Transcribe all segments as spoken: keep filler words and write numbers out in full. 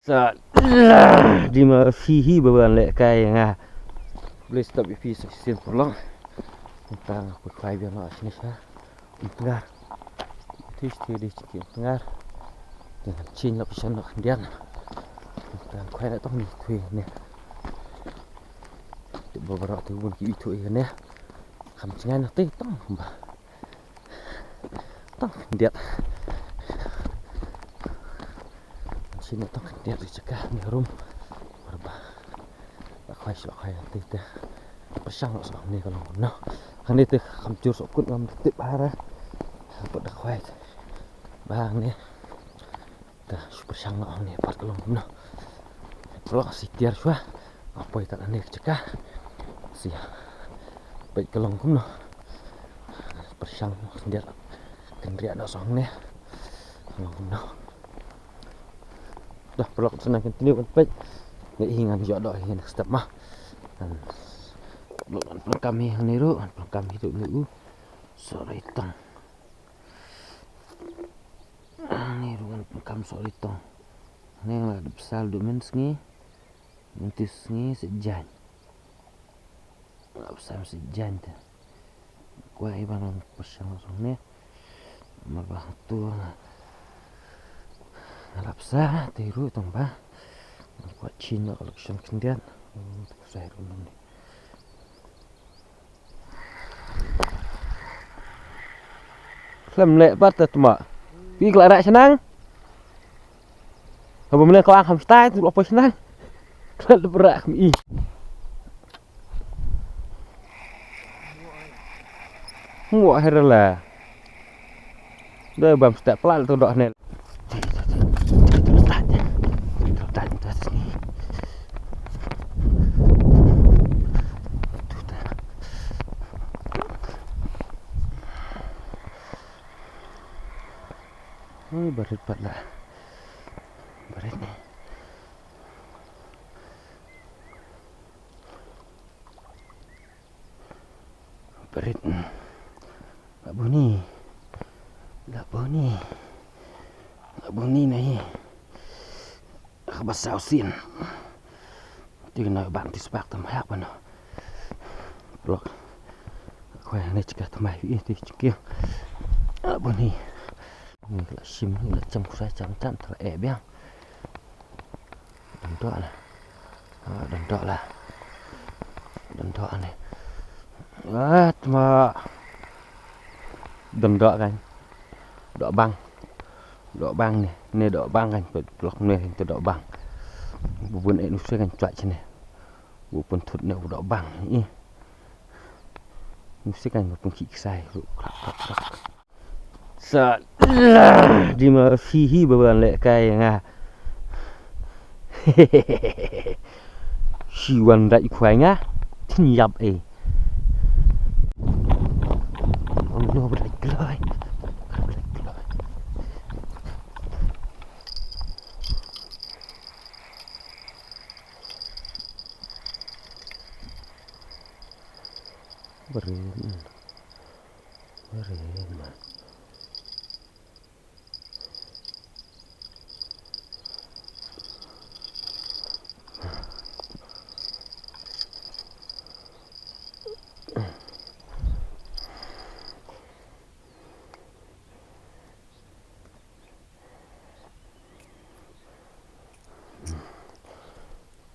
Sa lah di ma phi hi ba ban leh kai nga. Blei stop ïa phi sa shisien paralok. Tang nga poi khwai biang noh shane sha Umtngar. Twi shatei dei sha ki Umtngar. Te ngan change la position noh khyndiat. Tang khwai la tong ni twi ne. Te ba baroh te bun ki ithuh ïa ne. Kham jngai noh te tong ba. Tang khyndiat. Shin tang khyndiat ri jaka ne rum. Marba. La khwai shu la khwai te te. Pyrshang la shu hangne ka long kumno. Hangne te kham jur shu kut ngam tip hara. Put da khwai. Ba hangne. Te shu pyrshang la hangne pat ka long kumno. Paralok, sa tiar shuwa. Nga poi tat hangne ka jaka. Sa peit ka long kumno. Pyrshang khyndiat. Kynriah noh shu hangne. Ka long kumno. Dah, paralok, sa nang continue ban peit. Nga i ngan ïoh doh hi next step ma. Ngan, paralok, ngan pyndonkam hi hangne ruh, ngan pyndonkam hi ruh ne u. Sorry tang. Hangne ruh ngan pyndonkam sorry tang. Hangne nga la dep sal duh mynsngi. Mynta sngi sa jaiñ. Nga la pyndonkam sa jaiñ te. Kwah i ban pyrshang shuh ne. Marba tu nga la pyndonkam te ruh tang ba. Kwah change la collection khyndiat. Oh, tu sa ruh ne. Khlem leh pat te tma. Phi khlem rah shnang. Haba mlien ka ang kham stai tu la poi shnang. Khlem rah kham i. Ngwa hera la. Dei bam stek plat tu doh ne. Oi, barit pat la. Barit ne. Barit. La buni. La buni. La buni na hi. Kaba saw sien. Ti na ban ti spak tam hak ban. Paralok. Khwai ne chika tmai wi ti chiki. La buni. Ni la shim ni la cham khwai cham cham tra e biang. Dang dok la. Ah, dang dok la. Dang dok ni. Ah, tma. Dang dok kan. Dok bang. Dok bang ni. Ni dok bang kan. Paralok ni tu dok bang. Bubun eh nusi kan cuak sini. Bubun tut ni dok bang. Ih. Nusi kan bubun ki ksai. Krak, krak, krak. Sa lah di ma phi hi ba ban leh kai nga. Shi wan dai khwai nga. Tin yap eh. Oh no, ba dai kloi. Ba dai kloi. Beren. Beren man.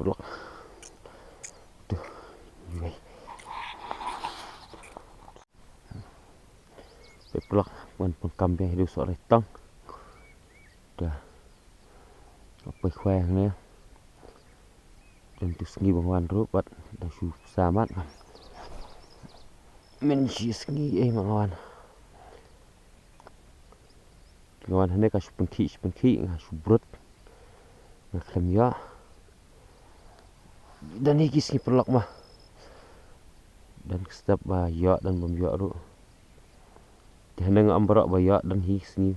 Paralok. Tuh. Yui. Pep paralok, wan pyndonkam biang hi da u soh reitong. Da. Poi khwai hangne. Don tu sngi ba nga wan ruh pat da shu samat. Mynshi sngi eh ma nga wan. Nga wan hangne ka shu pynkhih, shu pynkhih, nga shu brut. Nga khlem ïoh. Don hi ki sngi paralok ma. Don ki step ba ïoh, don bym ïoh ruh. Te hangne nga ym baroh ba ïoh, don hi ki sngi.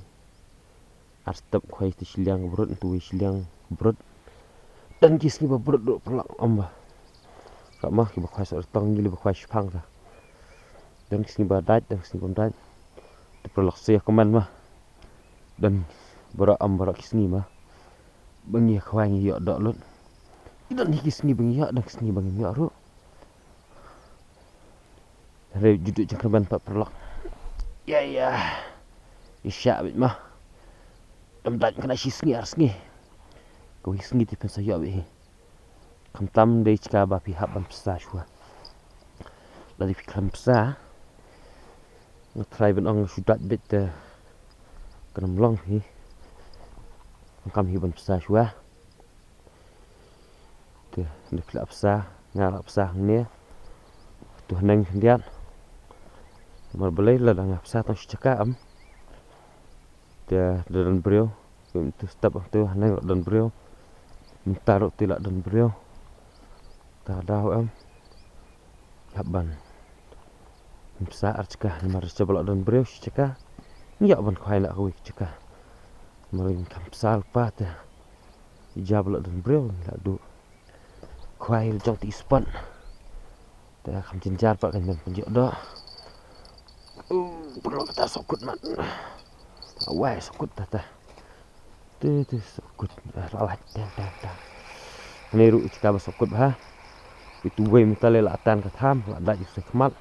Ar step khwai te shiliang brut, te wei shiliang brut. Don ki sngi ba brut ruh paralok ym ba. Ka ma ki ba khwai soh reitong ngi li ba khwai shipang ta. Don ki sngi ba dait, don ki sngi bym dait. Te paralok sa comment ma. Don baroh ym baroh ki sngi ma. Ba ngi khwai ngi ïoh doh lut. Ki don hi ki sngi ba ngi ïoh, don ki sngi ba ngim ïoh ruh. Hynrei ju duh jingkyrmen pat paralok. Ïa ïa. Ïa shah beit ma. Dam dait kane shi sngi ar sngi. Kawei sngi te phin sa ïoh beit hi. Khamtam dei jaka ba phi hap ban psa shuwa. Lada phi khlem psa, nga tharai ban ong shu dait beit te kan ym long hi. Kam hi ban psa shuwa. Te, nda phi la psa, nga la psa hangne. To haneng khyndiat. Namar balei lada nga psa tang shi jaka em. Te, da don briew. Te mynta step em te haneng la don briew. Mynta ruh te la don briew. Ta daw em. Hap ban psa ar jaka, namar jaka ba la don briew shi jaka. Ngi ïoh ban khwai na kawei jaka. Namar ngi kham psa lypa te. Ïa ba la don briew ngi la duh khwai la jong te i spot. Te kham jynjar pat kan ïa pynjot doh. Uh, pynlong kata sokut mat. Awai sokut ta ta. Te te sokut. Ah, la lait tang tang tang. Ni ruh jaka ba sokut bha. Itu wei mynta le la atan ka tham, la dait ïa u sai khmat.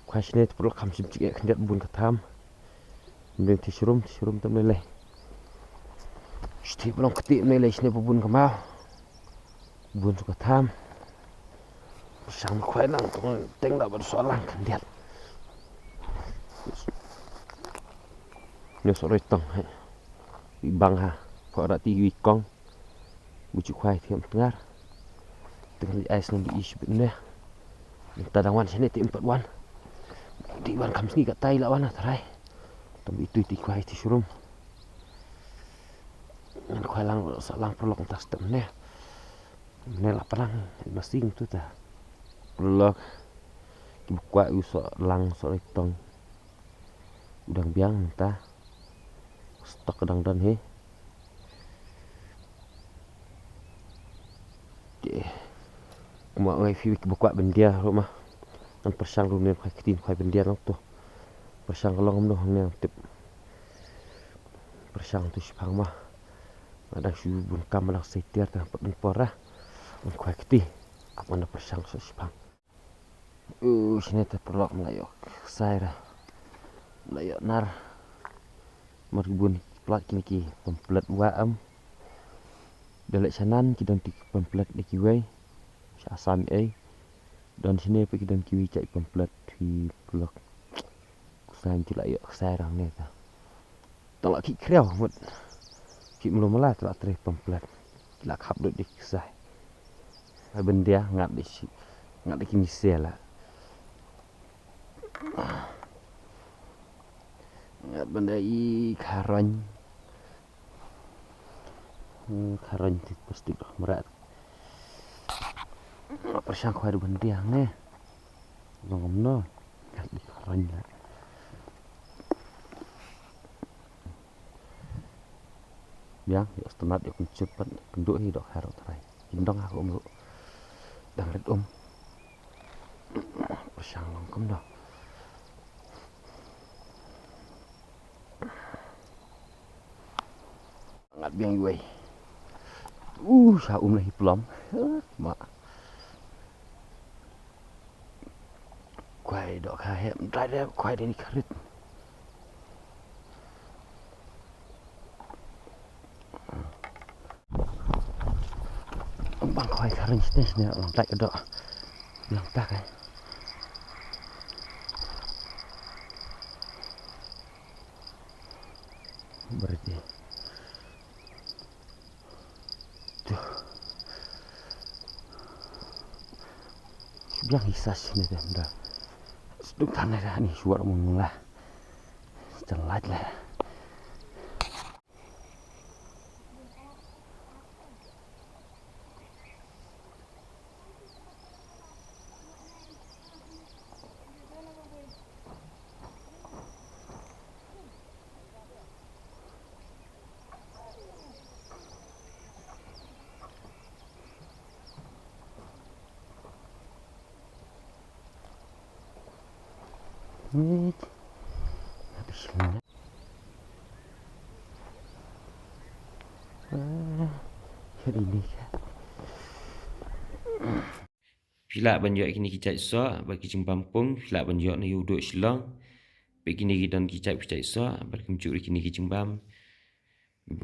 Khwai shane te paralok kham shim jingeh khyndiat bun ka tham. Mdeng ti shrum, ti shrum tam lei lei. Shti ba long kti mne lei shane ba bun ka maw. Bun tu ka tham. Shang khwai nang tong teng da ba so lang khyndiat. Ne so roi tong he. I bang ha. Pho ra ti wi kong. Bu ju khwai thiam tngar. Tngar li ais nang di ish bit ne. Mynta dang wan shane te im pat wan. Di wan kham sngi ka tai la wan ha tharai. Tam itu ti khwai ti shrum. Ngan khwai lang sa lang paralok mynta step ne. Ne la panang ba sing tu ta. Paralok. Ki ba kwah u so lang so roi tong. U dang biang mynta. Stok ka dang don hi. Te. Kumba ngai phi ki ba kwah byndia ruh ma. Ngan pyrshang ruh ne khwai kti khwai byndia nang tu. Pyrshang ka long kumno hangne tip. Pyrshang tu shipang ma. Nga dang shu bun kam ma dang sai tiar tang pat dang por ah. Ngan khwai kti. Ap ngan da pyrshang so shipang. U shane te paralok mla ïoh ksai ra. Mla ïoh nar. Mar ki bun plat kine ki pamplet wa am. Da leh shanan ki don ti ki pamplet da kiwei. Sha Assam ei. Don shane pa ki don kiwei cha i pamplet hi paralok. Ksai mti la ïoh ksai rang ne ta. Tang la ki khriaw mut. Ki mlo mala tang la trei pamplet. Ki la khap dot di ksai. Ai byndia ngat di shi. Ngat di ki mise la. Ngat byndia i kharong. Hmm, kharong ti plastik dah merat. Pyrshang khwai da byndia ne. Long kumno. Ngat di kharong la. Biang, ïa stunat ïa kumchup pat, kynduh hi dok haro trai. Kim dong ha ka um ruh. Dang rit um. Pyrshang long kumno. Ngat biang iwei. Uh, sha um la hi plom. Ma. Khwai dok ha hem dai de khwai de ni kharit. Bang khwai kharit stes ne lang tak dok. Lang tak ai. Berarti. Tuh. Biang hisas ni dah. Sduk tanah dah ni suar mula. Setelah lah. Wait. Habis na. Phi lah ban ïoh kine ki jait soh bad ki jingbam pung, phi lah ban ïoh na u duh Shillong. Bad kine ki don ki jait, ki jait soh bad kumjuh ruh kine ki jingbam,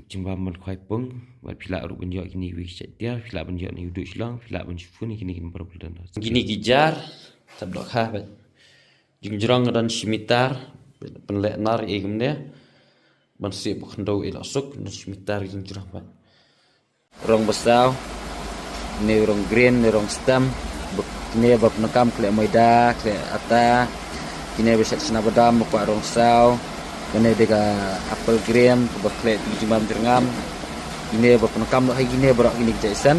jingbam ban khwai pung. Bad phi lah ruh ban ïoh kine ki jait tiar, phi lah ban ïoh na u duh Shillong, phi lah ban shu phone kine ki number phi don. Kine ki jar tap doh kha bad jingjrong don shi mitar, pynleh nar e kumne ban sih ba khyndew e la suk, don shi mitar jingjrong bad rong basaw, ne rong green, ne rong stem, kine ba pyndonkam khleh maida, khleh ata, kine ba shet chna badam ba kwah rong saw, kine de ka apple green ba khleh jingbam jyrngam, kine ba pyndonkam noh hai kine baroh kine ki jait sen.